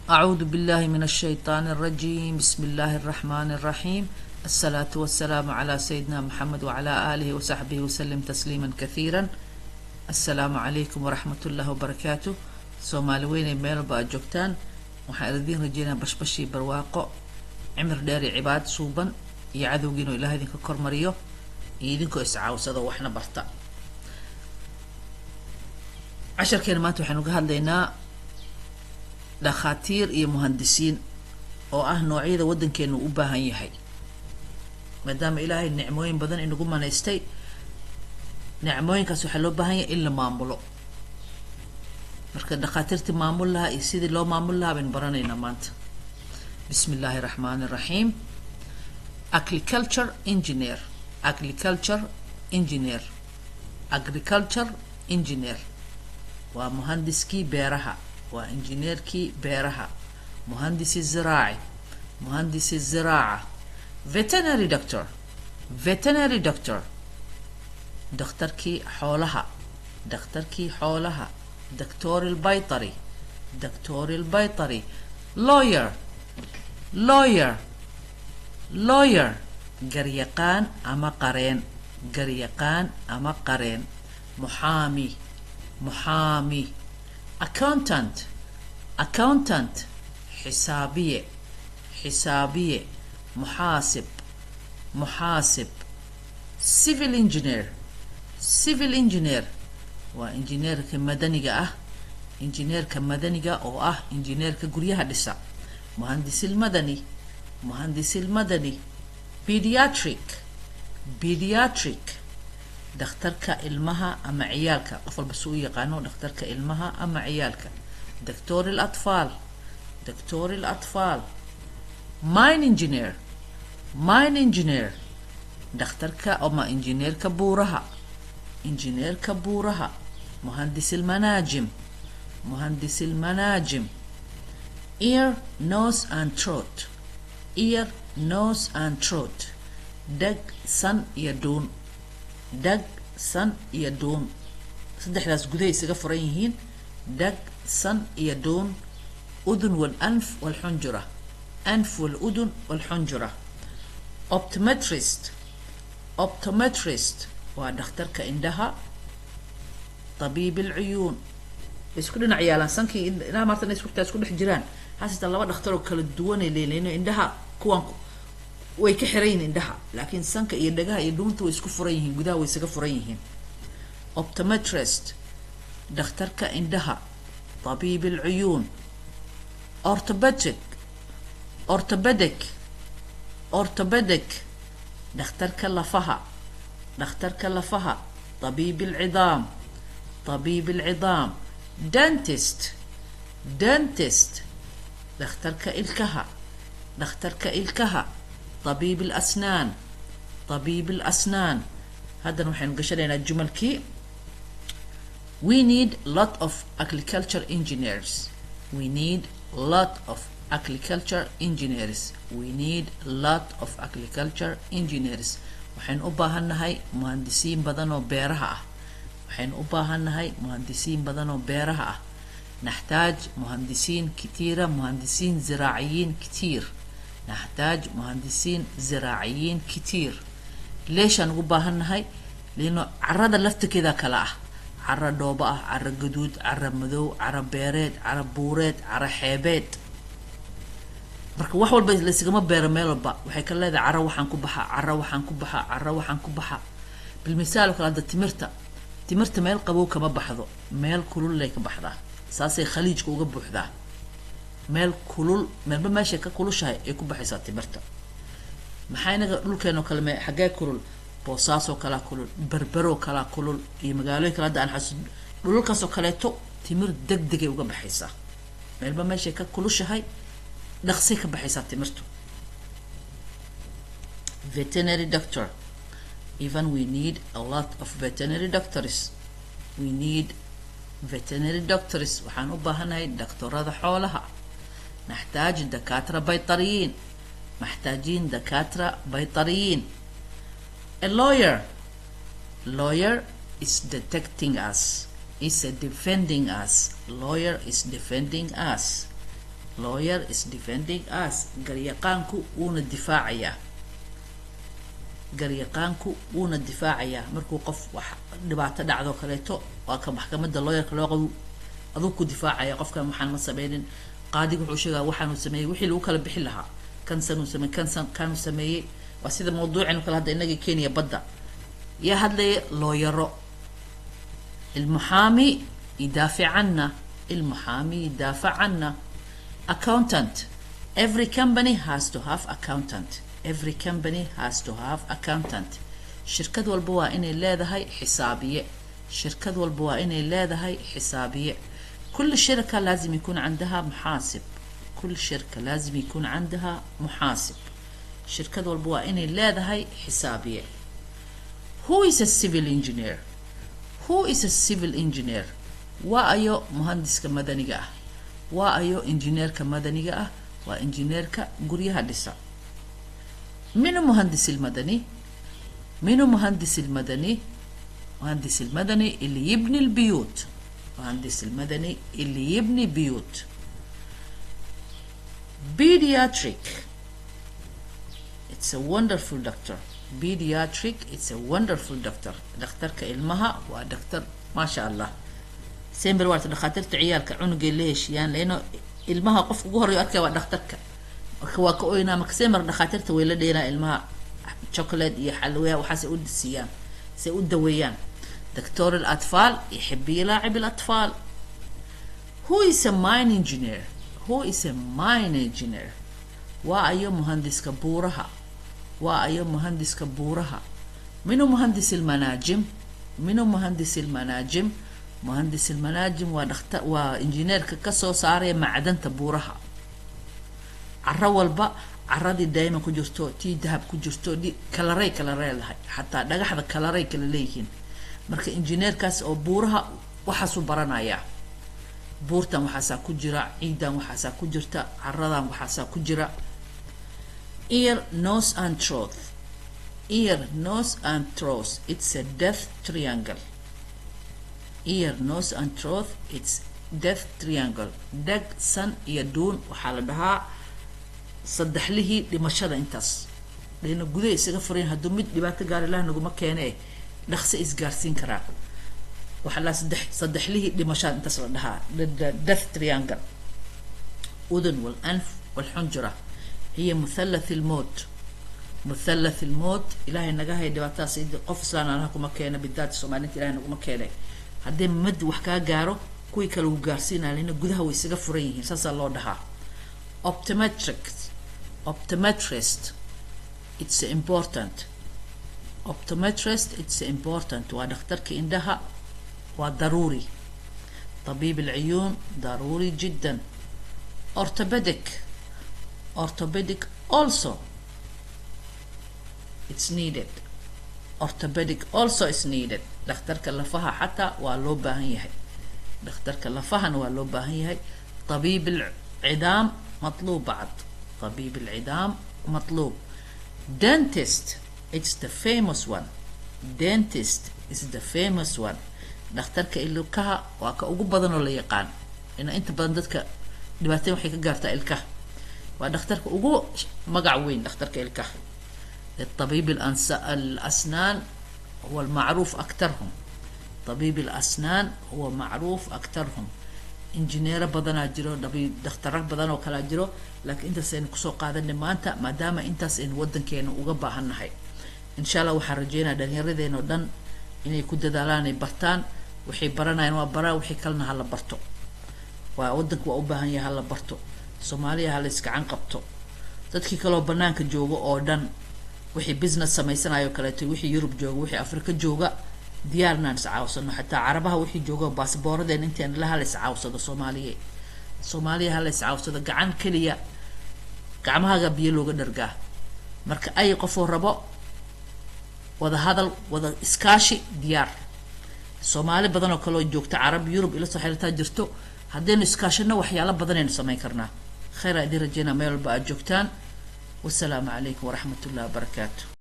أعوذ بالله من الشيطان الرجيم، بسم الله الرحمن الرحيم، الصلاة والسلام على سيدنا محمد وعلى آله وصحبه وسلم تسليما كثيرا. السلام عليكم ورحمة الله وبركاته. Soomaali weynay, meel walba aad joogtaan, waxaan idiin rajeynaa bashbashii, barwaaqo, cimri dheer iyo cibaad suuban, iyo cadowgiinu Ilaah idinka kormariyo, iyo idinkoo iscaawsado waxna barta. Casharkeena maanta waxaynu ka hadlaynaa dhakhaatiir iyo muhandisiin, oo ah noocyada waddankeenu u baahan yahay, maadaama Ilaahay nicmooyin badan inagu manaystay. Nicmooyinkaas waxaa loo baahan yahay in la maamulo. Marka dhakhaatiirtii maamul lahaa iyo sidii loo maamul lahaa baynu baranaynaa maanta. Bismi illaahi raxmaani raxiim. Agriculture engineer, agriculture engineer, agriculture engineer waa muhandiskii beeraha, waa injineerkii beeraha. مهندس الزراعي، مهندس الزراعة. Veterinary doctor, veterinary doctor, dhakhtarkii xoolaha, dhakhtarkii xoolaha. دكتور البيطري، دكتور البيطري. Lawyer, lawyer, lawyer, garyaqaan ama qareen, garyaqaan ama qareen. محامي، محامي. Accountant, accountant, xisaabiye, xisaabiye. محاسب، محاسب. Civil engineer, civil engineer waa injineerka madaniga ah, injineerka madaniga oo ah injineerka guryaha dhisa. مهندس المدني، مهندس المدني. Pediatric, pediatric, dhakhtarka ilmaha ama ciyaalka, qof walba si u yaqaano, dhakhtarka ilmaha ama ciyaalka. دكتور الأطفال، دكتور الأطفال. Mine engineer, mine engineer, dhakhtarka ama injineerka buuraha, injineerka buuraha. مهندس المناجم، مهندس المناجم. Ear, nose and throat, ear, nose and throat, dheg, san iyo dhuun, dheg, san iyo dhuun. Saddexdaas gudahay isaga furan yihiin: dheg, san iyo dhuun. أذن والأنف والحنجرة، أنف والأذن والحنجرة. Optometrist, optometrist waa dhakhtarka indhaha. طبيب العيون. Isku dhinac yaalaan sankii indhaha, maarta isku isku dhex jiraan. Haasita laba dhakhtar oo kala duwanay leeyihiin. Indhaha kuwan way ka xiran yihiin indhaha, laakiin sanka iyo dhagaha iyo dhuunta way isku furan yihiin, gudaha way isaga furan yihiin. Optometrist, dhakhtarka indhaha. طبيب العيون. Orthopedic, orthopedic, orthopedic, dhakhtarka lafaha, dhakhtarka lafaha. طبيب العظام، طبيب العظام. Dentist, dentist, dhakhtarka ilkaha, dhakhtarka ilkaha. طبيب الأسنان، طبيب الأسنان. Haddana waxaynu gashanaynaa jumalkii. We need lot of agriculture engineers. We need lot of agriculture engineers. We need lot of agriculture engineers. Waxaynu u baahannahay muhandisiin badan oo beeraha ah. Waxaynu u baahannahay muhandisiin badan oo beeraha ah. نحتاج مهندسين كتيرة، مهندسين زراعيين كتير. نحتاج مهندسين زراعيين كتير. ليش aan ugu baahannahay? لأنه carrada laftirkeeda kala ah: carro dhoobo ah, carro gaduud, carro madow, carro beereed, carro buureed, carro xeebeed. Marka wax walba laysgama beero. Meel walba waxay ka leedahay carro waxaan ku baxa, carro waxaan ku baxa, carro waxaan ku baxa. Bilmisaal oo kale, hadda timirta, timirta meel qabow kama baxdo, meel kulul lay ka baxdaa. Saasay Khaliijka uga buuxdaa. Meel kulul, meelba meeshay ka kulushahay ay ku baxaysaa timirta. Maxaa inaga dhulkeenoo kale me xaggee kulul? Boosaasoo kalaa kulul, Berberoo kalaa kulul, iyo magaalooyin kale hadda aan xasu. Dhulalkaasoo kaleeto timir deg degay uga baxaysaa. Meelba meeshay ka kulushahay dhaqsay ka baxaysaa timirtu. Veterinary doctor. Even we need a lot of veterinary doctors. We need veterinary doctors. Waxaan u baahanahay dhaktorada xoolaha. نحتاج دكاترة بيطريين، محتاجين دكاترة بيطريين. A lawyer, lawyer is detecting us, is defending us. Lawyer is defending us. Lawyer is defending us. Garyaqaanku wuuna difaacayaa. Garyaqaanku wuuna difaacayaa. Markuu qof wax dhibaato dhacdo kaleeto, waa ka maxkamadda lawyerka loo qabo, aduu ku difaacaya. Qofkan waxaan ma sameynin, qaadiga wuxuu sheegaa waxaanuu sameeyey, wixii lagu kala bixin lahaa, kan sanuu sameeyey, kan san kanuu sameeyey. Waa sida mawduucin kale hadda inagii Kenya badda yaa hadlaya, looyaro. المحامي يدافع عنا. المحامي يدافع عنا. Accountant. Every company has to have accountant. Every company has to have accountant. Shirkad walba waa inay leedahay xisaabiye. Shirkad walba waa inay leedahay xisaabiye. كل شركة لازم يكون عندها محاسب. كل شركة لازم يكون عندها محاسب. Shirkad walba waa inay leedahay xisaabiye. Who is a civil engineer? Who is a civil engineer? Waa ayo muhandiska madaniga ah? Waa ayo injineerka madaniga ah? Waa injineerka guryaha dhisa. منو مهندس المدني؟ منو مهندس المدني؟ مهندس المدني اللي يبني البيوت. مهندس المدني اللي يبني بيوت. Pediatric, it's a wonderful doctor. Pediatric, it's a wonderful doctor. Dhakhtarka ilmaha waa dhakhtar, maasha Allah. Sember waata dhakhaatiirta ciyaalka cunugay la heshiiyaan, leano ilmaha qofka ugu horreeyo arkaya waa dhakhtarka. Marka waa ka oynaa. Marka sember dhakhaatiirta way la dheelaa ilmaha, chocolate iyo xalweya waxaasay u siiyaan say u daweeyaan. دكتور الأطفال يحب يلاعب الأطفال. Who is a mine engineer? Who is a mine engineer? Waa ayo muhandiska buuraha? Waa ayo muhandiska buuraha? منو مهندس المناجم؟ منو مهندس المناجم؟ مهندس المناجم waa dhakhtar, waa injineerka kasoo saaraya macdanta buuraha. Caro walba, caradii dayman ku jirto, tii dahab ku jirto, kalaray kala leedahay, xataa dhagaxda kalaray kala leeyihiin. Marka injineerkaas oo buuraha waxaasuu baranayaa: buurtan waxaasaa ku jira, ciidan waxaasaa ku jirta, caradan waxaasaa ku jira. Ear, nose and throat. Ear, nose and throat, it's a death triangle. Ear, nose and throat, it's death triangle. Dheg, san iyo dhuun waxaa la dhahaa saddexlihii dhimashada. Intaas dhayna gudaha isaga furayn, hadduu mid dhibaato gaar, Ilaah naguma keene, dhaqso isgaarsiin karaa. Waxaa la saddexlihii dhimashada intaas la dhahaa the death triangle. أذن والأنف والحنجرة هي مثلث الموت. مثلث الموت. Ilaahay naga hay dhibaatadaas. Qof islaan Allaha kuma keena, bidaat Soomaalinta Ilahay naguma keenay. Haddii mid wax kaa gaaro, kuwii kale wuu gaarsiinaya, lina gudaha way isaga furan yihiin, saasaa loo dhahaa. Optometric, optometrist, it's important. Optometrist, it's important. Waa dhakhtarka indhaha, waa daruuri. طبيب العيون ضروري جدا. Orthopedic, orthopedic also it's needed. Orthopedic also is needed. Dhakhtarka lafaha xataa waa loo baahan yahay. Dhakhtarka lafahana waa loo baahan yahay. طبيب العظام مطلوب بعد. طبيب العظام مطلوب. Dentist, it's the famous one. Dentist is the famous one. Dhakhtarka ilkaha waa ka ugu badan oo la yaqaan. Ina inta badan dadka dhibaatayn waxay ka gaartaa ilkaha. Waa dhakhtarka ugu magac weyn, dhakhtarka ilkaha. الطبيب الأسنان هو المعروف أكثرهم. طبيب الأسنان هو معروف أكثرهم. Injineero badanaa jiro, dhakhtarar badan oo kalaa jiro, laakiin intaas aynu kusoo qaadanay maanta, maadaama intaas aynu wadankeena uga baahannahay. Insha Allah waxaan rajeynaya dhalinyaradeenoo dhan inay ku dadaalaan, ay bartaan. Waxay baranayaan waa baraa, wixii kalena hala barto. Waa wadanku waa u baahan yahay, hala barto. Soomaaliya hala iskacan qabto. Dadkii kaloo banaanka jooga oo dhan, wixii business samaysanayo kaleeto, wixii Yurub jooga, wixii Afrika jooga, diyaarnaan iscaawsano. Xataa Carabaha wixii jooga, baasabooradeen inteen la hala iscaawsado. Soomaaliye, Soomaaliya hala iscaawsado. Gacan keliya gacmahaaga biyo looga dhargaa. Marka ay qofoo rabo wada hadal, wada iskaashi, diyaar. Soomaali badan oo kale oo joogta Carab, Yurub ila soo xiriirtaa jirto. Haddaynu iskaashano, waxyaalo badanaynu samayn karnaa. Khayr aa idiin rajeynaa meel walba aad joogtaan. Wasalaamu calaykum waraxmat ullahi wabarakaatu.